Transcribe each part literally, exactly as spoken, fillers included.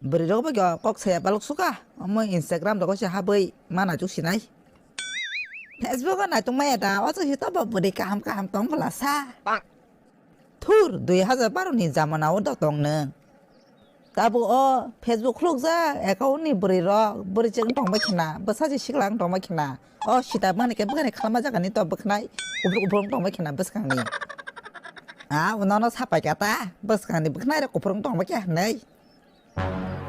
Bwrwi rok bai kok saya balok suka. Omo Instagram rogo se habwi mana juk sinai. Facebook o naitung maya da, o chwng si tobo bwrwi kaham kaham tong bwla sa. Thur, dui hajar baro ni jamana o da tong nwng. Tabuk o Facebook khulukjak account ni bwrwi rok, bwrwi chwng tong bai khna, bwsa si sikla wng tong bai khna. O sita mani khe bwkhani khalma jaga ni to bwkhnai, kuphur kuphur wng tong bai khna bwskang ni. A, uno no sapai kha ta, bwskang ni bwkhnai rok kuphur wng tong bai kha hinwi.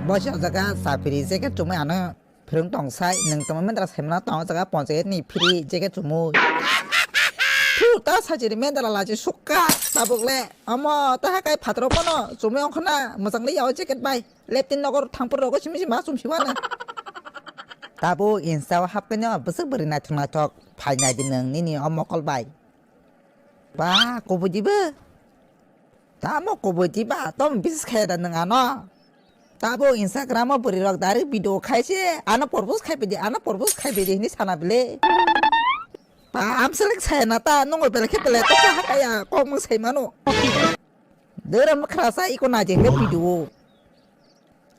Bosi o jaga chapiri jacket chumui ano phwrwng tong sai, nwng tongma mendra saimano tong o jaga ponchayat ni free jacket chumui. Thu ta sajiri mendra lachi sukha tabuk le. Omo ta hakai phatro pono chumui ongkhona mwchang li ya o jacket bai. Leptin nogor thangpur rogo simi sima chum siwano. Tabuk Insta o hapkaino bwswk bwrwi naithok naithok phainai di nwng nini o mokol bai. Ba, kubui dibo? Tamo kubui diba? Tom business khaida nwng ano? Tabo Instagram o bwrwi rok dari video khai se, ano propose khai bidi, ano propose khai bidi hini sana bile. Ba, am selek saya na ta, nungo bele khe bele, to sa hakaya, kok mung sai mano. Dera mukhrasa iko na je le video.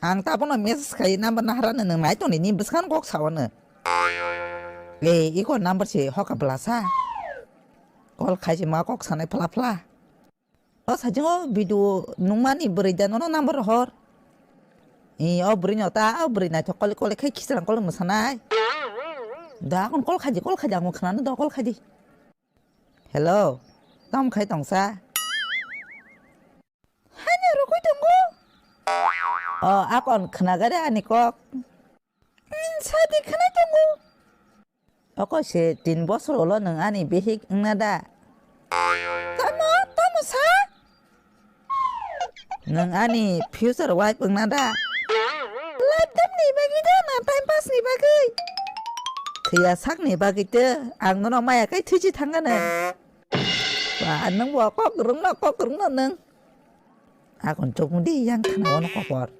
Ang tabono message khai number nahara nwng nai toni ni bwskan kok sawano. Le, iko number se hoka bwlasa. Call khai se ma kok sanai phla phla. O sajingo video nungmani bwrwi da nono number rohor. I o bwrwi no ta o bwrwi naithok kole kole khai khichlang kole mwsanai. Da akon call khaidi call khaidi ang khwnano da call khaidi. Hello. Tam khai tongsa. Haino rokoi tongo. O akon khnagare ani kok. Sadi khnai tongo. Oko se tin bosor ulo nwng ani bihik wngna da? Tamo, tamo sa? Nwng ani future wife wngna da? Life dam ni bagwi da na time pass ni bagwi? Thwiya sak ni bagwi te ang nono maya kai thwichi thangano. Ba nwng bo kok rwngno kok rwngno nwng. Akon chukmung di yang khana ono kokor.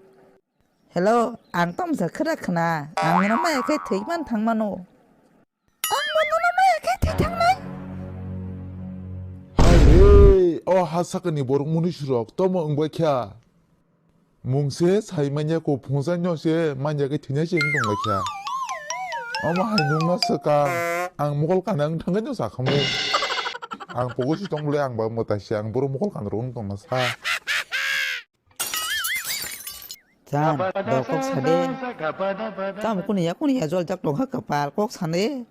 Hello, ang tomsa khwra khna, ang nono maya khe thwi man thang mano. Ang bo nono maya khe thwi thang nai. Hai re, o ha sakani borok munusurok tomo wngbai kha. Mungse sai manya ko phungsa nyo se manya khe thwina se wng tong lai kha. Omo hai nungno swkang, ang mokol kana wng thangkhe no sakhamu. Ang pogo si tong le ang ba mwtai se ang boro mokol kana rok wng tong na sa. Chan, bo kok sade. Tamo kuni ya, kuni ya, jol jak tongkha kwpal, kok sade.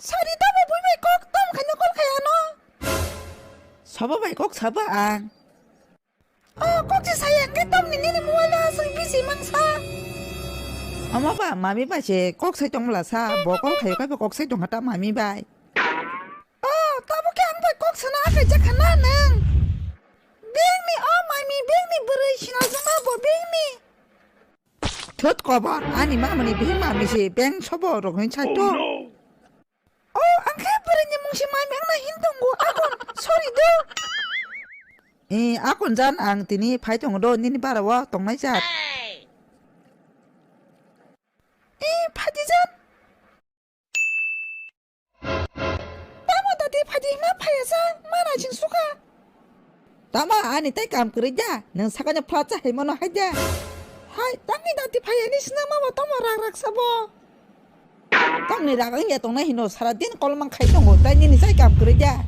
Sari tamo bui bai kok, tam khaino kol khaya no. Sabo bai kok sabo ang. O, kok si saya, ke tam ni nini mobile asung busy mangsa. Ama ba, mami ba se kok sai tong bwla sa, bo kol khayo kai ba kok sai tong hata mami bai. O, tamo khe ang bai kok sana akai jakha na nang. Bengni o mami, bengni bwrwi sinal jama bo bengni. Thut kobor, ani mamani bihik mami se beng sobo rok hin sai to. O, ang khe bwrwini mung se mami ang na hin tongo, akon, sorry do. E, akon jan ang tini phai tongo do, nini bara o tongnai jat. E, phadi jan. Tamo dati phadi hima phaya sa, mana jing suka. Tamo ani tai kam kwrwi da, nwng sakani flat cha hai mano hai da. Hai, tangni dati phaya ni sina mamo tamo rak rak sabo. Tangni rak wngya tongnai hino sara din kolmang khai tongo, tai nini sai kam kwrwi da.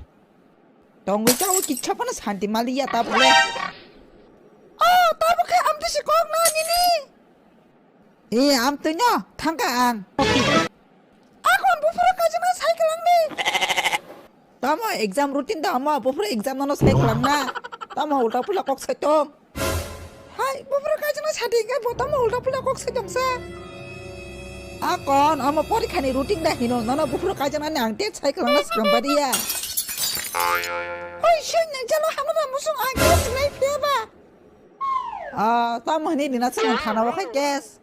Tongwi chawi kitsa phano santi maliya tabukle. O, tabuk khe amtwi si kok na nini. E, amtwi no, thangka ang. Akon buphuru kajima cycle ang di. Tamo exam routine da amo buphuru exam no cycle ang na. Tamo ulta pula kok sai tong. Hai, buphuru kajima sadi ke bo tamo ulta pula kok sai tong sa. Akon amo porikhani routine da hino nono buphuru kajima ni ang tet cycle ang na skam badiya. Oi, shun nang jalo hamana musung ang ke sinai phiya ba. Ah, tamo hini nina chwng thana o khai case.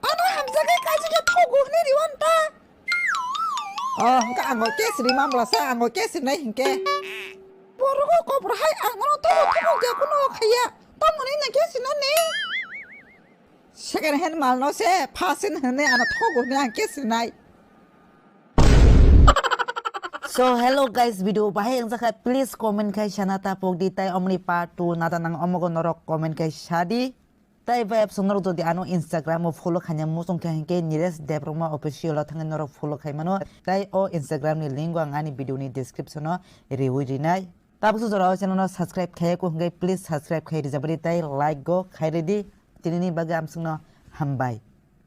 Ano hamjagwi kaisa khe thogo hwnwi riwan ta. Oh, hwnkhe ang o case ri mamla sa, ang o case rinai hinkhe. Borok o kobor hai ang no thogo thogo ya kuno khaiya. Tamoni na case rinani. Second hand mal no se first hand hwnwi ano thogo hwnwi ang case rinai. So hello guys, video bahai wngjakha, please comment khai sana ta pokdi, tai omni part two nada nang omogo norok comment khai sadi. Tai bai absong norok jodi ano Instagram o follow khaina muchung khe hinkhe Nilesh Debbarma official o thangwi norok follow khai mano. Tai o Instagram ni link o ang ani video ni description o riwi rinai. Tabuk su jora o channel no subscribe khaiya ko hinkhe please subscribe khai rijabadi tai like go khai ridi. Tini ni bagwi amsong no hambai.